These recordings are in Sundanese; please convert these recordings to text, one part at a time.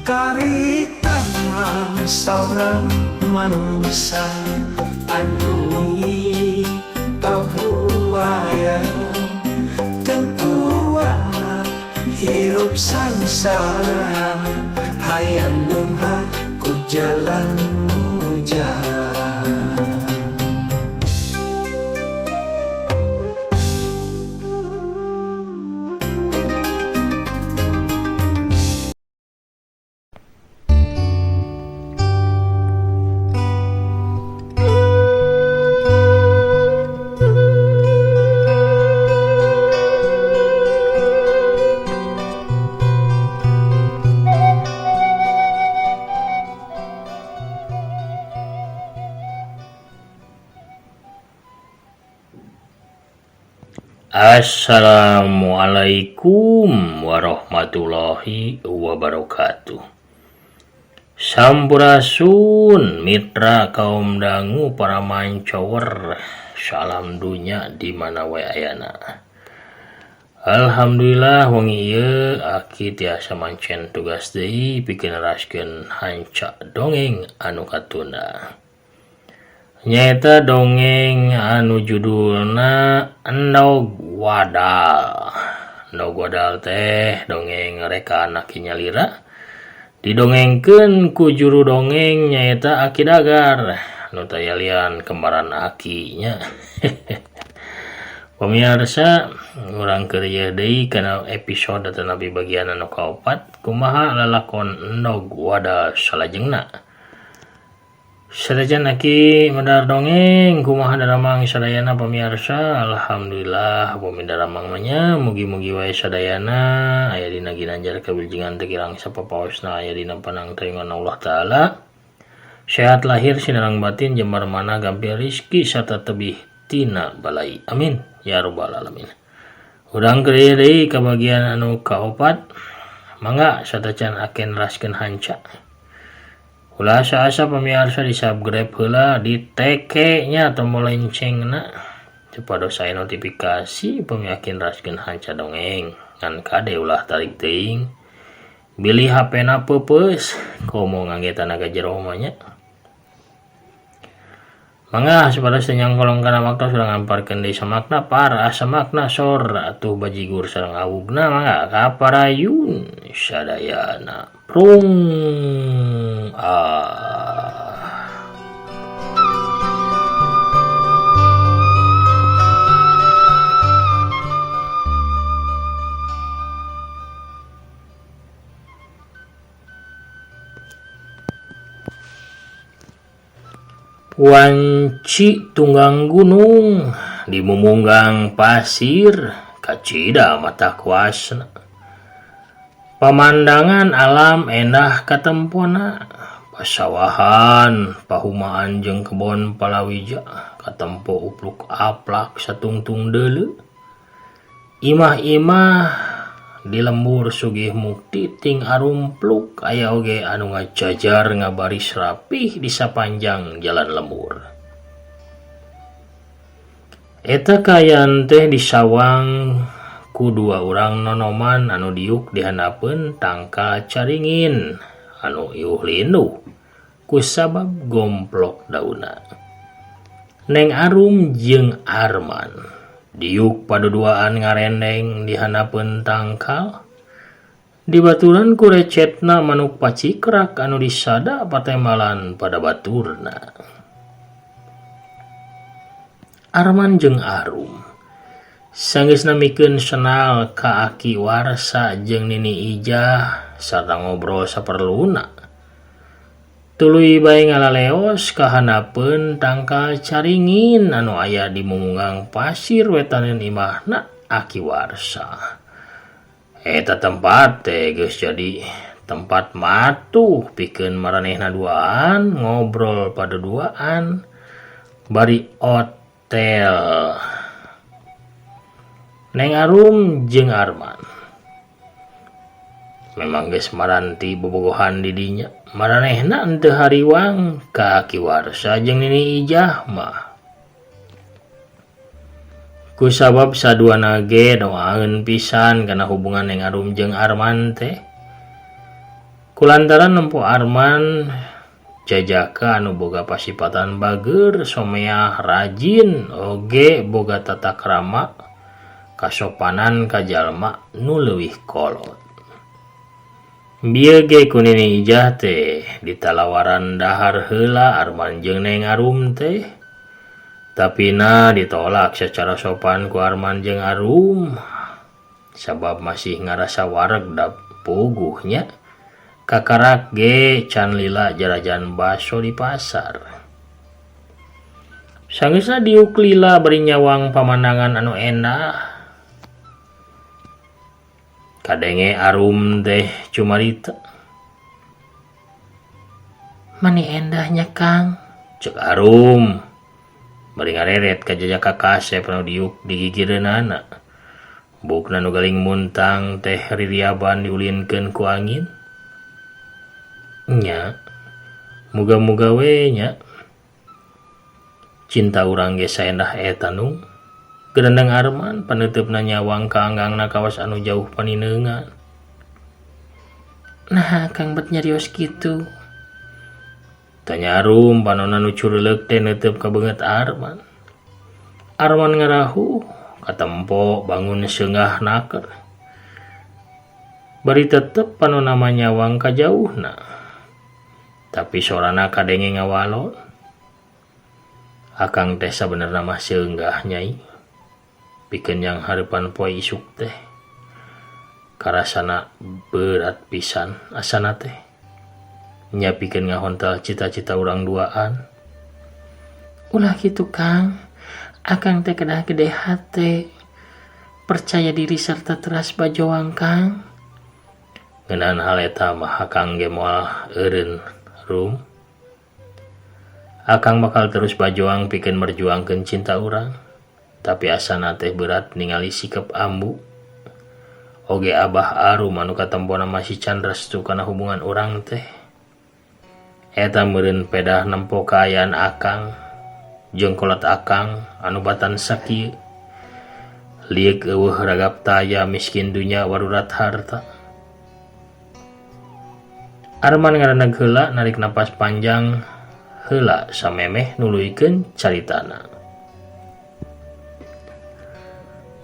Karitan saurang manungsa anu pabuayan tentuana hirup sangsara hayang beunghar ku jalan mujaha. Assalamualaikum warahmatullahi wabarakatuh. Sampurasun mitra kaum dangu para mancower salam dunya di mana wae ayana. Alhamdulillah wengi ieu aki tiasa mancen tugas deui pikeun neraskeun hanca dongeng anu katunda. Nyaeta dongeng anu judulna Endog Wadal. Endog Wadal teh dongeng rekaan aki nyalira didongengkeun ku juru dongeng nyaeta Aki Dagar nu taya lian kembaran aki nya. Pemirsa urang keur ieu deui kana episode atanapi bagian anu kaopat kumaha lalakon Endog Wadal salajengna. Sanajan aki medar dongeng kumaha daramang sadayana pamirsa alhamdulillah bumi daramang mah nya mugi-mugi wae sadayana aya dina ginanjar kawilujengan teu kirang sapapaosna aya dina panangtayungan Allah Taala sehat lahir sinareng batin jembar manah gampil rizki sarta tebih tina balai amin ya robbal alamin. Urang keur ieu deui ka bagian anu kaopat mangga satacan aki neraskeun hanca. Ulah asa-asa pamiarsa di subscribe heula di teke nya tombol loncengna supados aya notifikasi upami aki neraskeun hanca dongeng ngan kade ulah tarik teuing bilih HP na peupeus komo ngangge tanaga jero mah nya. Mangga supados teu nyangkolong kana waktos urang ngamparkeun deui samakna par asa makna sor atuh bajigur sareng awugna mangga ka parayun sadayana. Prung ah. Wanci tunggang gunung di mumunggang pasir kacida mata kuasna. Pamandangan alam endah katempona pasawahan pahumaan jeung kebon palawija katempo upluk aplak satungtung deuleu. Imah-imah di lembur Sugih Mukti ting arumpluk aya oge anu ngajajar ngabaris rapih di sapanjang jalan lembur. Eta kaayaan teh disawang ku dua urang nonoman anu diuk dihanapeun tangkal caringin anu iuh linduh kusabab gomplok daunna. Neng Arum jeung Arman diuk paduduaan ngarendeng dihanapeun tangkal dibaturan ku recetna manuk pacikrak anu disada patembalan pada baturna. Arman jeung Arum sanggeusna mikeun senal ka Aki Warsa jeung Nini Ijah sarta ngobrol saperluna. Tuluy bae ngalaleos ka hanapeun tangkal caringin anu aya di mumunggang pasir wetaneun imahna Aki Warsa. Eta tempat teh geus jadi tempat matuh pikeun maranehna duaan ngobrol paduduaan bari otel. Neng Arum jeung Arman memang geus maranti bobogohan di dinya maranehna henteu hariwang ka Aki Warsa jeung Nini Ijah mah. Kusabab saduana ge doaeun pisan kana hubungan Neng Arum jeung Arman teh. Kulantaran nempo Arman jajaka anu boga pasipatan bager, someah, rajin oge boga tata krama kasopanan ka jalma nu leuwih kolot. Bieu ge ku Nini Ijah teh ditalawaran dahar heula Arman jeung Neng Arum teh. Tapina ditolak secara sopan ku Arman jeung Arum sabab masih ngarasa wareg da puguh nya. Kakarak ge can lila jarajan baso di pasar. Sanggeusna diuk lila bari nyawang pamandangan anu endah. Kadenge Arum teh cumarita. Mani endahnya Kang, cek Arum. Bari ngareret ka jajaka kasep anu diuk di gigireunana. Buukna nu galing muntang teh ririaban diulinkeun ku angin. Nya, muga-muga we nya. Cinta urang ge saendah eta nu. Gerendeng Arman paneuteup nyawang ka anggangna kawas anu jauh panineungan. Nah, Kang bet nyarios kitu. Tanya Arum panonna nu cureulek teh neuteub ka beungeut Arman. Arman ngarahuh katempo bangun seungah naker. Bari tetep panonna mah nyawang ka jauhna. Tapi sorana kadenge ngawalon. Akang teh sabenerna mah seunggah nyai. Pikeun yang hareupan poe isuk teh. Karasana berat pisan asana teh. Nya pikeun ngahontal cita-cita urang duaan. Ulah kitu Kang. Akang teh kedah gede hate. Percaya diri serta teras bajoang Kang. Ngeunaan hal eta mah akang ge moal eureun Rum. Akang bakal terus bajoang pikeun merjuangkeun cinta urang. Tapi asana teh berat ningali sikap ambu. Oge Abah Arum anu katempona masih can restu kana hubungan urang teh. Eta meureun pedah nempo kaayaan akang jeung kolot akang anu batan sakieu. Lieuk eueuh ragap taya miskin dunya warurat harta. Arman ngaraneg heula narik napas panjang heula samemeh nuluykeun caritana.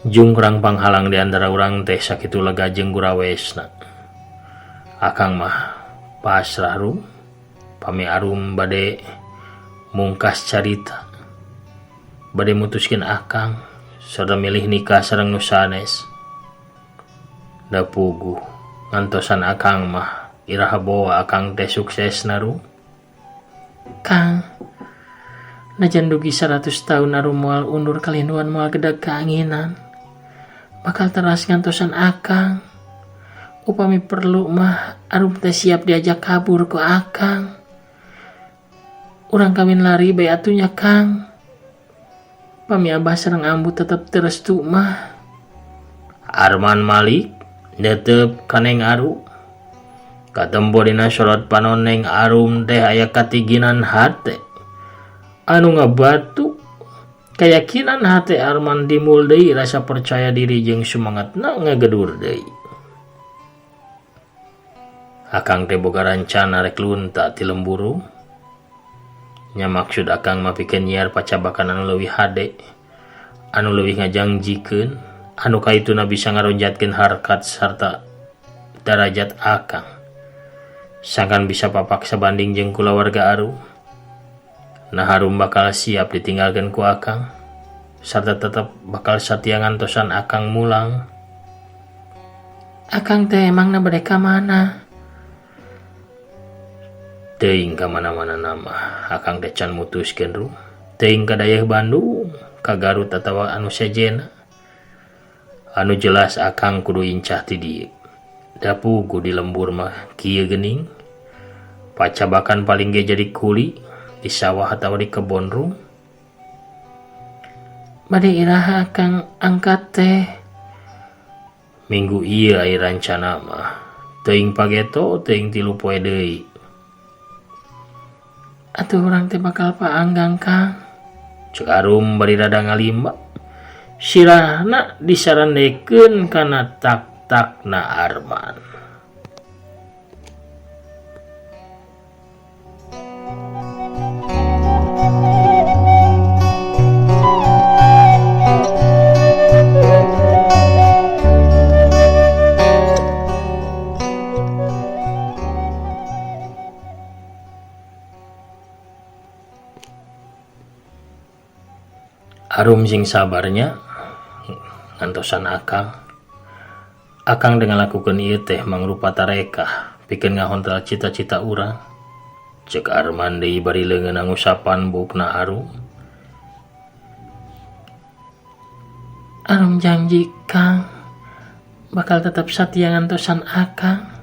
Jungkrang panghalang di antara urang teh sakitu lega jeung gurawesna. Akang mah pasrah Rum, pami Arum bade mungkas carita. Bade mutuskeun akang sarta milih nikah sareng nu sanes. Da puguh ngantosan akang mah iraha boa akang teh suksesna Rum. Kang, najan dugi 100 tahun Arum moal undur kalinduan moal gedag kaanginan. Bakal teras ngantosan akang. Upami perlu mah Arum teh siap diajak kabur ku akang. Urang kawin lari bae atunya Kang. Pami abah sareng ambu tetep teu restu mah. Arman Malik netep ka Neng Arum. Katempo dina sorot panon Neng Arum teh aya katiginan hate. Anu ngabatu kayakinan hate Arman timbul deui rasa percaya diri jeung sumangatna ngagedur deui. Akang teh boga rancana rek lunta ti lembur. Nya maksud akang mah pikeun nyiar pacabakan anu leuwih hade, anu leuwih ngajangjikeun, anu kaituna bisa ngaronjatkeun harkat sarta darajat akang. Sangkan bisa papak sabanding jeung kulawarga Arum. Nah Arum bakal siap ditinggalkeun ku akang, sarta tetep bakal satia ngantosan akang mulang. Akang teh emangna bade ka mana? Teuing ka mana-mana nama, akang teh can mutuskeun Rum. Teuing ka dayeuh Bandung, ka Garut atawa anu sejenna. Anu jelas akang kudu incah ti dieu. Da puguh di lembur mah kieu geuning. Pacabakan paling ge jadi kuli di sawah atawa di kebon Rum. Bade iraha akang angkat teh? Minggu ieu aya rancana mah. Teuing pageto teuing 3 poe deui. Atuh urang teh bakal paanggang Kang. Cek Arum bari rada ngalimba. Sirahna disarandekeun kana tak-takna Arman. Arum sing sabar nya ngantosan akang. Akang teh ngalakukeun ieu teh mangrupa tarekah pikeun ngahontal cita-cita urang. Cek Arman deui bari leungeunna ngusapan buukna Arum. Arum janji Kang bakal tetap satia ngantosan akang.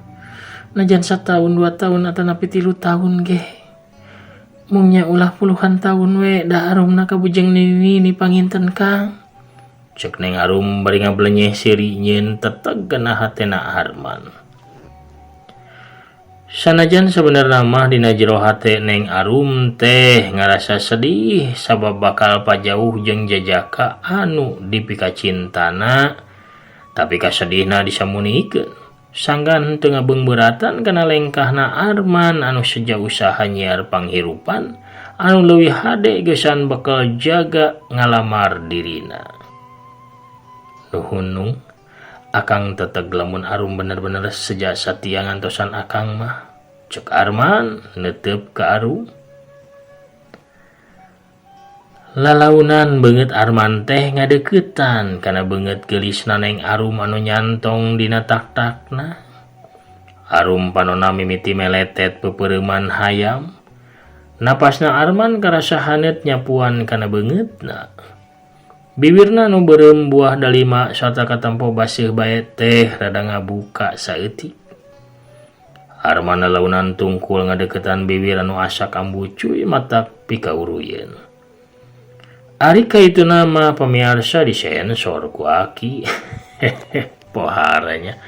Najan sataun 2 tahun atanapi 3 tahun ge. Mungnya ulah puluhan tahun we da arumna kabujeng nini panginten Kang. Cek Neng Arum bari ngablenyeh seuri nyeun teteg kana hatena Arman. Sanajan sebenarna mah dina jero hate Neng Arum teh ngarasa sedih sabab bakal pajauh jeung jajaka anu dipikacintana, tapi kasedihna disamunikeun. Sanggan teu ngabeungbeuratan kana lengkahna Arman anu seja usaha nyiar panghirupan anu leuwih hade geusan bakal jaga ngalamar dirina. Nuhun nung, akang teteg lamun Arum bener-bener seja satia ngantosan akang mah. Cek Arman netep ka Arum. Lalaunan beungeut Arman teh ngadeuketan kana beungeut geulisna Neng Arum anu nyantong dina tak-takna. Arum panona mimiti meletet pepereuman hayam. Napasna Arman karasa haneut nyapuan kana beungeutna. Bibirna nu beureum buah dalima sarta katempo baseuh bae teh rada ngabuka saeutik. Arman lalaunan tungkul ngadeukeutan bibir anu asak ambucuy matak pikauruyeun. Ari ka itu nama pamiarsa disensor ku aki. Poharanya.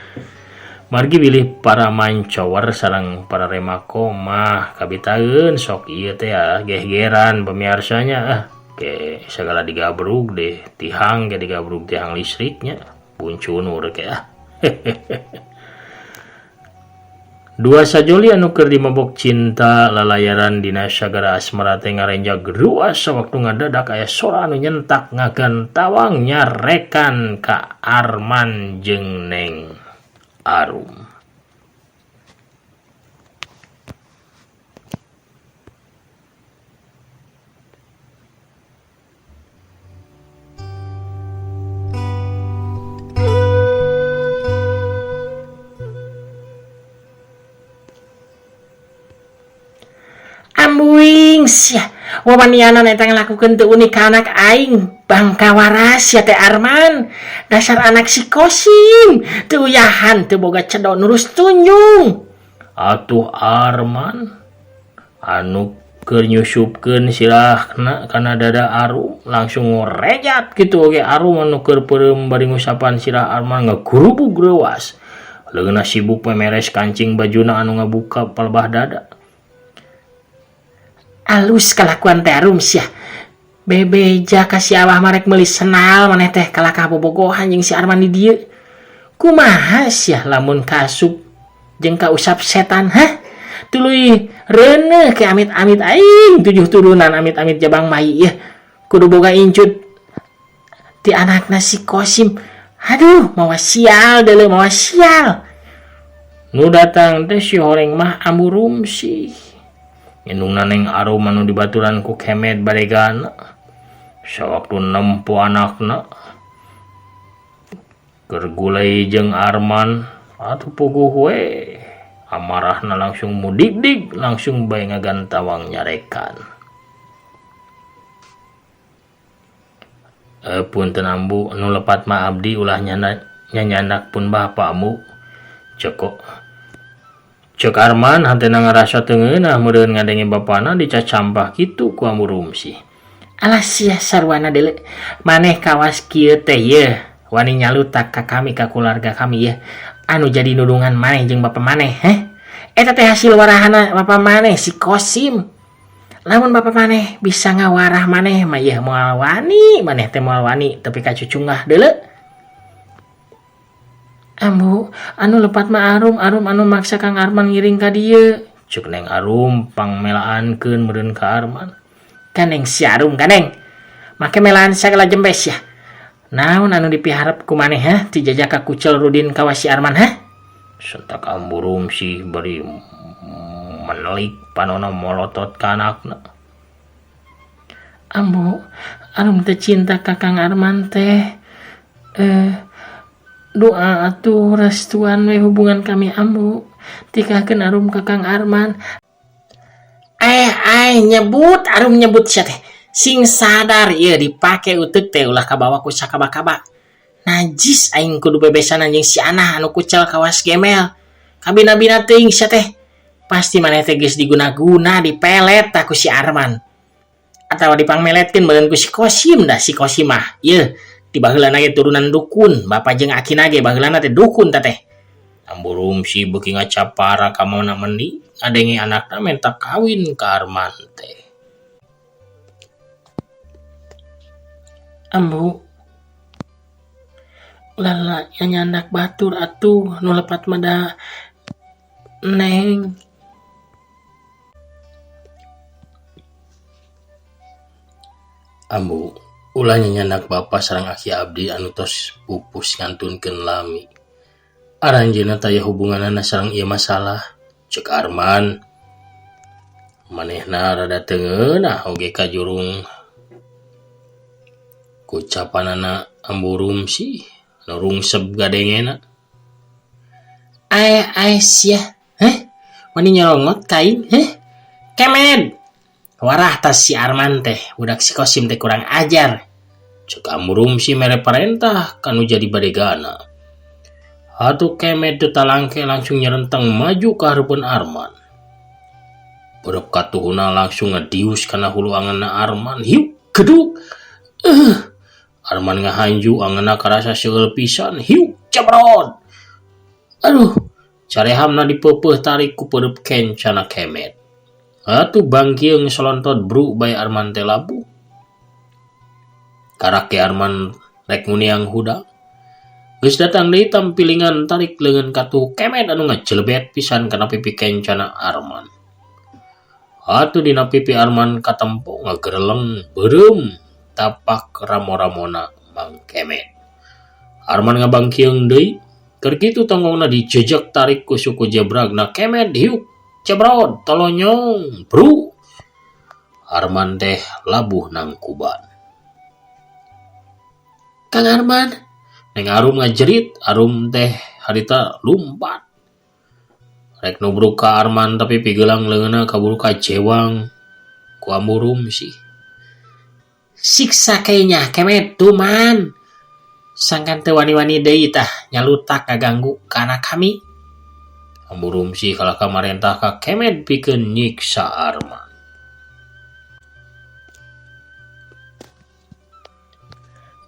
Margi bilih para mancower sareng para remako mah kabitaeun sok ieu teh ah gehgeran pamiarsanya ah ke segala digabrug deh tihang ke digabrug tihang listriknya buncunur ke ah. Dua sajoli anu keur dimabok cinta lalayaran dina sagara asmara teh ngarenjag ruas sawaktu ngadadak aya sora anu nyentak ngagantawang nyarekan ka Arman jeung Neng Arum. Ambuing sia, wawanianan eta ngalakukeun teu unik ka anak aing, bangka waras sia teh Arman. Dasar anak si Kosim, teu uyahan teu boga cedok nurus tunjung. Atuh Arman anu keur nyusupkeun sirahna kana dada Arum langsung ngorejat kitu oge Arum anu keur peureum bari ngusapan sirah Arman ngagurubug reuas. Leungeunna sibuk memeres kancing bajuna anu ngabuka palebah dada. Alus kalakuan teh Arum sia. Bebeja ka si Abah marek meuli senal maneh teh kalakah bobogohan jeung si Arman di dieu. Kumaha sia lamun kaasup jeung kausap setan hah? Tuluy reuneuh ke amit-amit aing 7 turunan amit-amit jabang mai ieu. Kudu boga incut ti anakna si Kosim. Aduh, mawa sial deuleu mawa sial. Nu datang teh si horeng mah ambu rumsih. Indungna Neng Arum anu dibaturan ku Kemed baregana. Sawaktu nempo anakna keur gulai jeung Arman atuh puguh we. Amarahna langsung mudigdig langsung bae ngagantawang nyarekan. Punten ambu nu lepat mah abdi ulah nyanyandak pun bapakmu. Cekok. Cek Arman hatena ngarasa teu ngeunah meureun ngadenge bapana dicacampah kitu ku ambu rumsih. Alah sia sarwana deuleu. Maneh kawas kieu teh yeuh wani nyalutak ka kami ka keluarga kami yeuh. Anu jadi nudungan maneh jeung bapa maneh heh. Eta teh hasil warahana bapa maneh si Kosim. Lamun bapa maneh bisa ngawarah maneh mah yeuh moal wani, maneh teh moal wani tepi ka cucungah deuleu. Ambu, anu lepat mah Arum, Arum anu maksa Kang Arman ngiring ka dieu. Cek Neng Arum pangmelaankeun meureun ka Arman. Kaneng si Arum kaneng. Make melaan sagala jembes ya. Naon anu dipiharep ku maneh hah ti jajaka kucel Rudin kawas si Arman hah? Sentak ambu rumsih bari menelik panona molotot ka anakna. Ambu, Arum teh cinta ka Kang Arman teh. Doa atuh restuan we hubungan kami ambu. Tikahkeun Arum ka Kang Arman. Ai nyebut Arum nyebut sia teh. Sing sadar ieu dipake uteuk teh ulah kabawa ku sakaba-kaba. Najis aing kudu bebesanan jeung si Anah anu kucel kawas gemel. Kabina-bina teuing sia teh. Pasti maneh teh geus diguna-guna dipelet tah ku si Arman. Atawa dipangmeletkeun meureun ku si Kosim dah si Kosim mah. Yeuh, di baheulana ge turunan dukun, bapa jeung akina ge baheulana teh dukun tah teh. Amburum si beuki ngacapara ka mana mendi ngadenge anakna menta kawin ka Arman teh. Ambu ulah nyandak batur atuh nu lepat mah da Neng. Ambu ulah nyandak bapa sareng aki abdi anu tos pupus ngantunkeun lami. Aranjeunna taya hubunganana sareng ieu masalah. Ceuk Arman. Manehna rada teu ngeunah oge kajurung kucapanana Ambu Rumsi anu rungsep gadengena. Ai sia. Heh? Wani nyorongot ka aing? Heh? Kemed. Warah tas si Arman teh, budak si Kosim teh kurang ajar. Ceuk Ambu Rumsi mere parentah kanu jadi badegana. Atuh Kemed teu talangke langsung nyerenteng maju ka hareupeun Arman. Beureub katuhuna langsung ngadius kana hulu angeunna Arman. Hiuk geduk. Arman ngahanju angeunna karasa seueul pisan. Hiuk cebrot. Aduh, carehamna dipeupeuh tarik ku peureub kencana Kemed. Atuh bangkieung solontot bru bae Arman teh labuh. Karak ge Arman rek nguniang hudang. Geus datang deui tampilingan tarik leungeun katuh Kemed anu ngajelebet pisan kana pipi kencana Arman. Atuh dina pipi Arman katempo ngagereleng beureum tapak ramo-ramona Mang Kemed. Arman ngabangkieung deui, keur kitu tonggongna dijejek tarik ku suku jebragna Kemed hiuk cebrot tolonyong bru. Arman teh labuh nangkuban. Kang Arman, Neng Arum ngajerit, Arum teh harita lumpat. Rek nubruk ka Arman tapi pigelang leungeunna kaburu kajewang ku Ambu Rumsi. Siksa kayaknya Kemed tuman. Sangkan teu wani-wani deui tah nyalutak ngaganggu ka anak kami. Ambu Rumsi kalah ka marentah ka Kemed pikeun nyiksa Arman.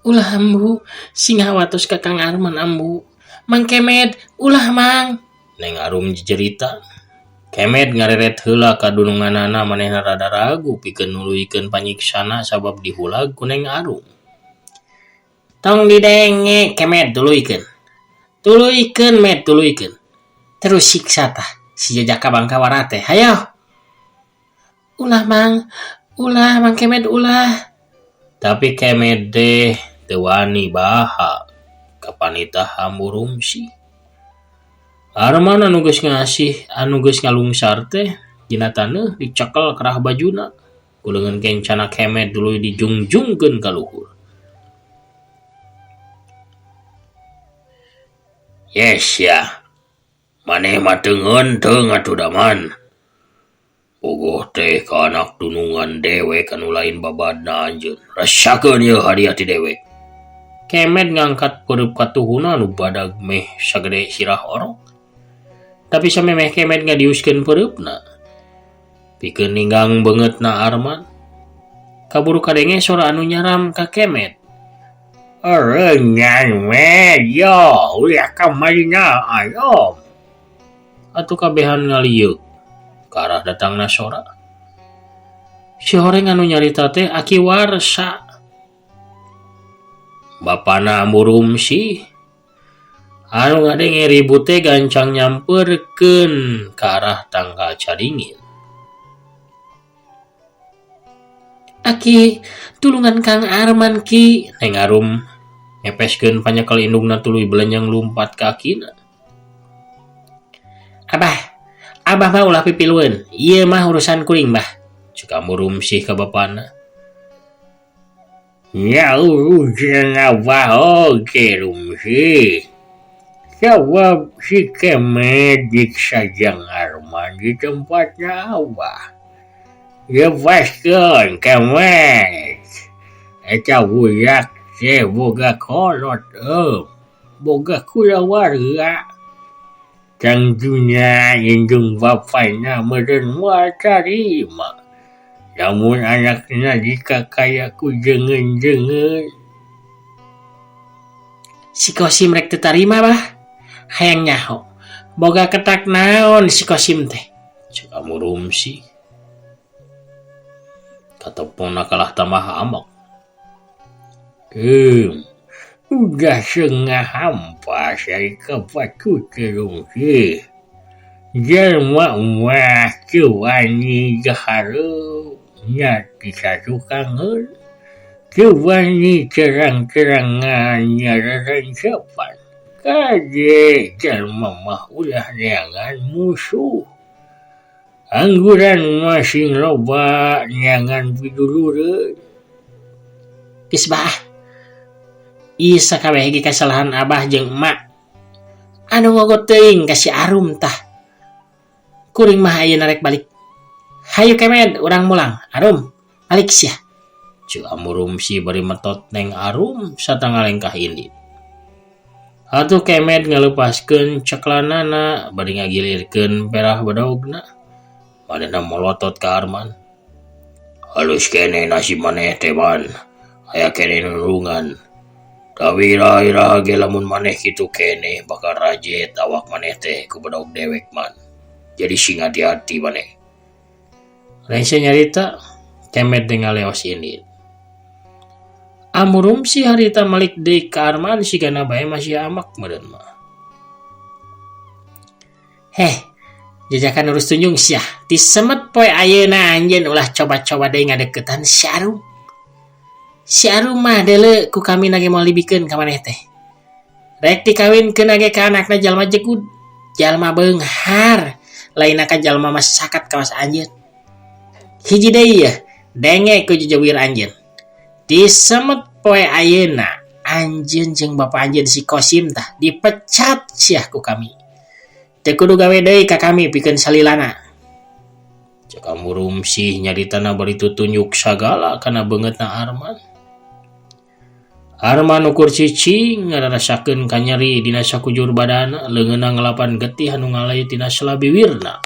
Ulah Ambu, sing hawatos ka Kang Arman Ambu. Mang Kemed, ulah Mang. Neng Arum jejerita. Kemed ngareret heula ka dununganana manehna rada ragu pikeun nuluykeun panyiksana sabab dihulag ku Neng Arum. Tong didenge Kemed tuluykeun. Tuluykeun Med tuluykeun. Terus siksa tah si jajaka bangkawara teh. Hayo. Ulah Mang, ulah Mang Kemed ulah. Tapi Kemed teh teu wani baha kapanitah Ambu Rumsi. Arman anu geus ngasih anu geus ngalungsar teh dina taneuh dicekel kerah bajuna ku leungeun kencana Kemed tuluy dijungjungkeun ka luhur. Yes ya. Maneh mah teu ngeunteung atuh daman. Bogoh teh ka anak dunungan dewek anu lain babadna anjeun. Rasakeun ieu hadiah ti dewek. Kemed ngangkat peureub katuhuna anu badag meh sagede sirah orok. Tapi samemeh Kemed ngadiuskeun peureubna. Pikeun ninggang beungeutna Arman. Kaburu kadenge sora anu nyaram ka Kemed. Rengan we yo, ulah ka marina ayom. Atuh kabehan ngalieuk ka arah datangna sora. Si horeng anu nyarita teh Aki Warsa. Bapana Ambu Rumsi. Anu ngadenge ribut teh gancang nyamperkeun ka arah tangkal caringin. Aki, tulungan Kang Arman ki. Neng Arum ngepeskeun panyekel indungna tuluy belenjang lumpat ka akina. Abah, abah mah ulah pipilueun. Ieu mah urusan kuring, Bah. Ceuk Ambu Rumsi ka bapana. Nya urusan Abah oge Rumsih. Sabab si Kemed nyiksa jang Arman di tempatna Abah. Lepaskeun Kemed. Eta budak teh boga kolot boga kulawarga. Tangtuna indung bapana meureun moal tarima. Lamun anakna dikakaya ku deungeun-deungeun. Si Kosim rek teu tarima bah. Hayang nyaho. Boga ketak naon si Kosim teh? Cek Ambu Rumsih. Katepongna kalah tambah ambek. Udah sengah hampa ari ka batur teh Rumsih. Jalma mah teu wani gahareup nya ti satukangeun. Teu wani terang-terangan nyararencepan. Kade jalma mah ulah neangan musuh. Angguran mah sing loba neangan pidulureun. Geus bah. Ieu sakabeh ge kasalahan Abah jeung emak. Anu ngogot teuing ka si Arum tah. Kuring mah ayeuna rek balik. Hayu Kemed urang mulang. Arum, balik sia. Ceuk Ambu Rumsih bari metot Neng Arum sarta ngalengkah indit. Atuh Kemed ngaleupaskeun ceklanana bari ngagilirkeun perah bedogna. Manehna molotot ka Arman. Halus keneh nasib maneh teh Man. Aya keneh nulungan. Tapi iraha ge lamun maneh kitu keneh bakal rajet awak maneh teh ku bedog dewek Man. Jadi sing hati-hati maneh. Rese nyarita Kemed teh ngaleos indit. Ambu Rumsih harita malik deui ka Arman sigana bae masih ambek meureun mah. Heh, jajakan urus tunjung sia. Ti semet poe ayeuna anjeun ulah coba-coba deui ngadeukeutan si Arum. Si Arum mah deuleu ku kami nage moal dibikeun ka maneh teh. Rek dikawinkeun ge ka anakna jalma jegud, jalma beunghar, lainna ka jalma masakat kawas anjeun. Hiji deui yeuh, denge ku jejewir anjeun. Ti semet poe ayeuna anjeun jeung bapa anjeun si Kosim tah dipecat sia ku kami. Teu kudu gawe deui ka kami pikeun salilana. Cek Ambu Rumsih nyaritana bari tutunjuk sagala kana beungeutna Arman. Arman ukur cicing ngararasakeun kanyeri dina sakujur badana leungeunna ngelapan getih anu ngalayu tina sela biwirna.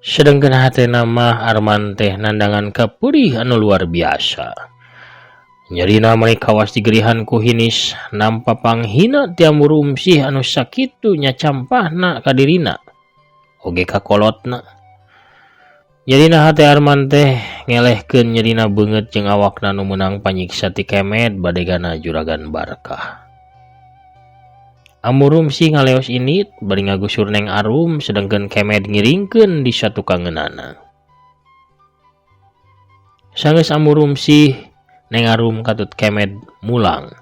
Sedengkeun hatena mah Arman teh nandangan kapeurih anu luar biasa. Nyerina mani kawas digerihan ku hinis nampa panghina ti Ambu Rumsih anu sakitu nyacampahna ka dirina oge ka kolotna. Nyerina hate Arman teh ngelehkeun nyerina beungeut jeung awakna nu meunang panyiksa ti Kemed badegana juragan Barkah. Ambu Rumsih ngaleos indit bari ngagusur Neng Arum sedengkeun Kemed ngiringkeun di satukangeunana. Sanggeus Ambu Rumsih Neng Arum katut Kemed mulang.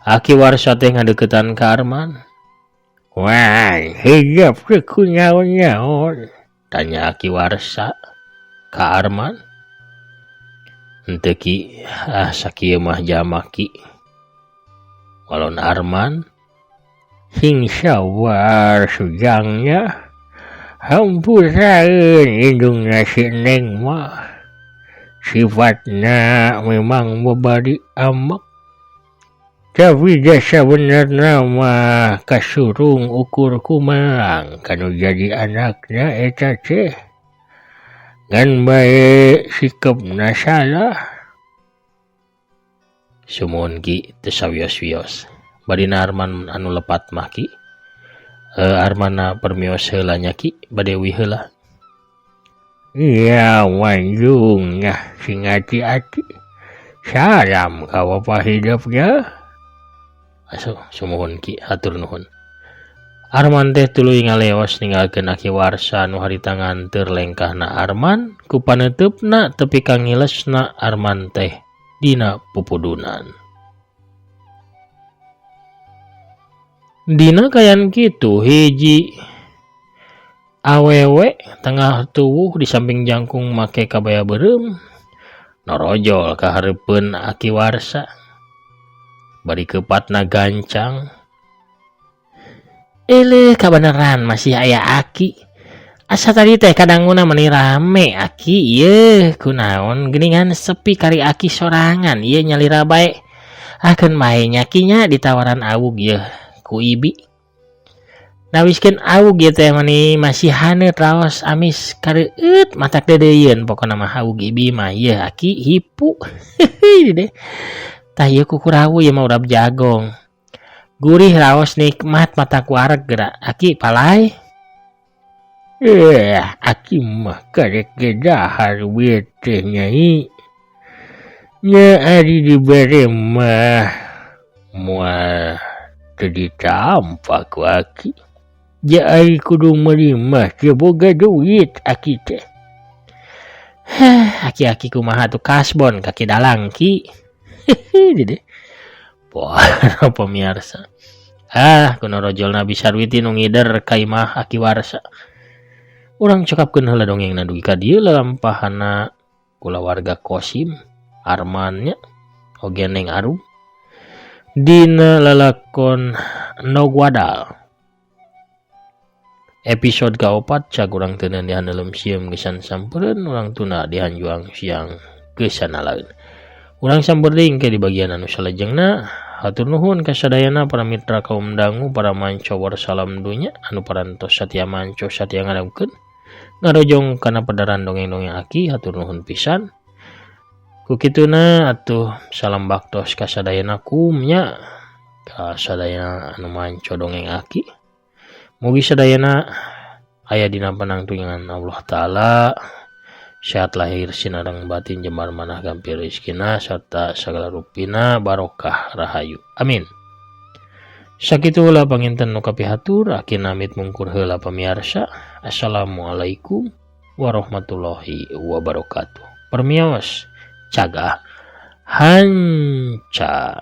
Aki Warsa teh ngadeuketan ka Arman. Wah, hijab teh kunaon-naon? Tanya Aki Warsa ka Arman. Henteu Ki, sakieu mah jama Ki. Walon Arman sing sabar sujangnya hampuraeun indungna si Neng mah. Sifatna memang babari amek. Tapi jasa benerna mah kasurung ukur kumalang kanu jadi anakna eta teh. Ngan bae sikapna salah. Sumuhun Ki teu sawios-wios. Badina Arman anu lepat mah Ki. Armanna permios heula nya Ki, bade uih heula. Iya wanjung nya sing ati-ati. Salam ka bapa hidupnya. Aso sumuhun Ki, hatur nuhun. Arman teh tuluy ngaleos ninggalkeun Aki Warsa nu harita nganteur lengkahna Arman ku paneuteup tepi ka ngilesna Arman teh dina pupudunan. Dina kaayaan kitu hiji awewe tengah tuwuh di samping jangkung make kabaya beureum norojol ka hareupeun Aki Warsa bari keupatna gancang. Eleh kabeneran masih aya Aki. Asa tadi teh kadanguna meni rame Aki ieu kunaon geuningan sepi kari Aki sorangan ieu nyalira bae. Akeun bae nya Ki nya ditawaran awug ieu ku Ibi. Nawiskeun awug ieu teh meni masih haneut raos amis kareueut matak deudeuieun pokona mah awug Ibi mah ieu Aki hipu. Hehehe deh. Tah ieu kukurawu ieu mah urap jagong. Gurih raos nikmat mata ku areg geura Aki palai. Aki mah karek ge dahar we teh Nyai. Nya ari dibere mah moal teu ditampa ku Aki. Ja ari kudu meuli mah teu boga duit Aki teh. Heh, aki-aki kumaha tuh kasbon kaki dalang Ki. Hehehe deh. Wah, pemirsa. Ah, kuno rojol Nabi Sarwiti nu ngider ka imah Aki Warsa. Urang cekapkeun heula dongengna dugi ka dieu lalampahana kulawarga Kosim, Arman nya, oge Neng Arum. Dina lalakon Endog Wadal. Episode kaopat cag urang teu dihaneuleum sieum geusan sampereun urang tuna dihanjuang siang geusan nalaeun. Urang samper deui engke di bagian anu salajengna. Hatur nuhun ka sadayana para mitra kaum dangu para manco warsalam dunya anu parantos satia manco satia ngadangukeun ngarojong kana pedaran dongeng-dongeng Aki hatur nuhun pisan. Ku kituna atuh salam baktos ka sadayana kumnya ka sadayana anu manco dongeng Aki. Mugi sadayana aya dina panangtungan Allah Ta'ala. Sehat lahir sinareng batin jembar manah gampil rezekina serta sagala rupina barokah rahayu. Amin. Sakitu heula panginten nu kapihatur Aki namit mungkur heula pamiarsa. Assalamualaikum warahmatullahi wabarakatuh. Permios cagah hanca.